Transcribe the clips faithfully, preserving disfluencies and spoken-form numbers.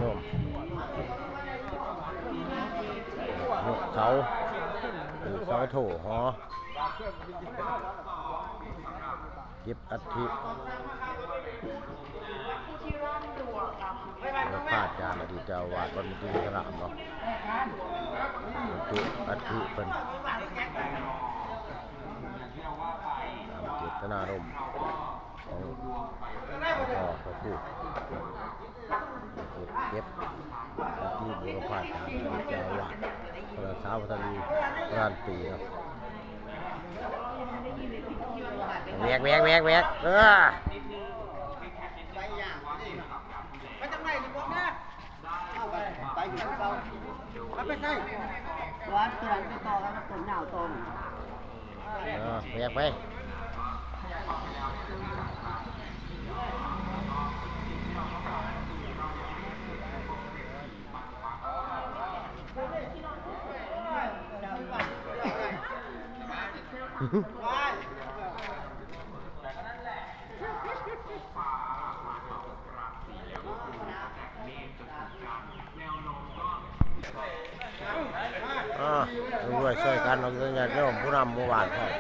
โยม ยกเสา ยกเสาโทหอ เก็บอัฐิ พระอาจารย์อดีตเจ้าอาวาสวัดมุจลินทรารามเนาะ บรรจุอัฐิเพิ่น ตามเจตนารมณ์ของหลวงพ่อพระครู เก็บ เก็บอัฐิบูรพาจารย์อดีตเจ้าอาวาส พระสาวพัฒนีพระลานปีเนาะ แหวก แหวก แหวก แหวก เออ ไปทางไหนนี่ผมนะ เอาไป ไปอยู่ที่เก่า เอาไปใส่ วัดตัวนั้นไปต่อครับ ต้นหนาวต้น เออ แหวกไป อ่า ร่วมด้วยช่วยกัน เราจะญาติโยมผู้นำหมู่บ้านพ่อม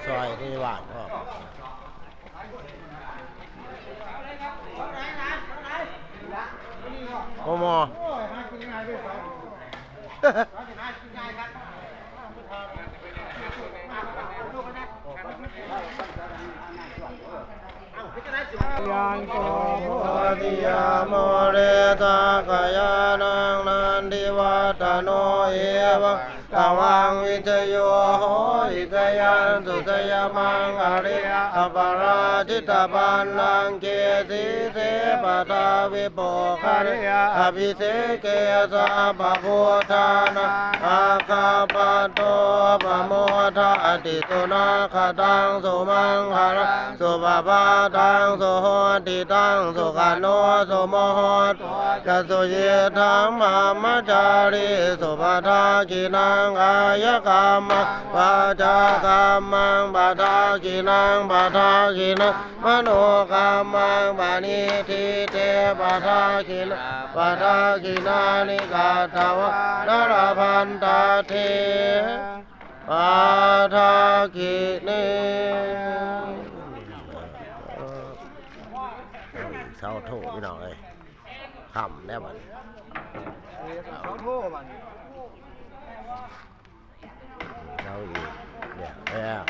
ช่วยที่บ้านพ่อม กม Yaṃ kho bodhiyā mūle sakyānaṃ nandivaḍḍhano, evaṃ tvaṃ vijayo hohi jayassu jayamaṅgale, aparājitapallaṅke sīse paṭhavipokkhare, abhiseke sabbabuddhānaṃ aggappatto pamodati. Sunakkhattaṃ sumaṅgalaṃ supabhātaṃ suhuṭṭhitaṃ, sukhaṇo sumuhutto ca suyiṭṭhaṃ brahmacārisu, padakkhiṇaṃ kāyakammaṃ vācākammaṃ padakkhiṇaṃ, padakkhiṇaṃ manokammaṃ paṇidhī te padakkhiṇā, padakkhiṇāni katvāna labhantatthe padakkhiṇe. เอาอีกเสาโทพี่น้องเอ้ย ค่ำแล้วบัดนี้ เสาโทบัดนี้ เสาอีกเนี่ย แล้ว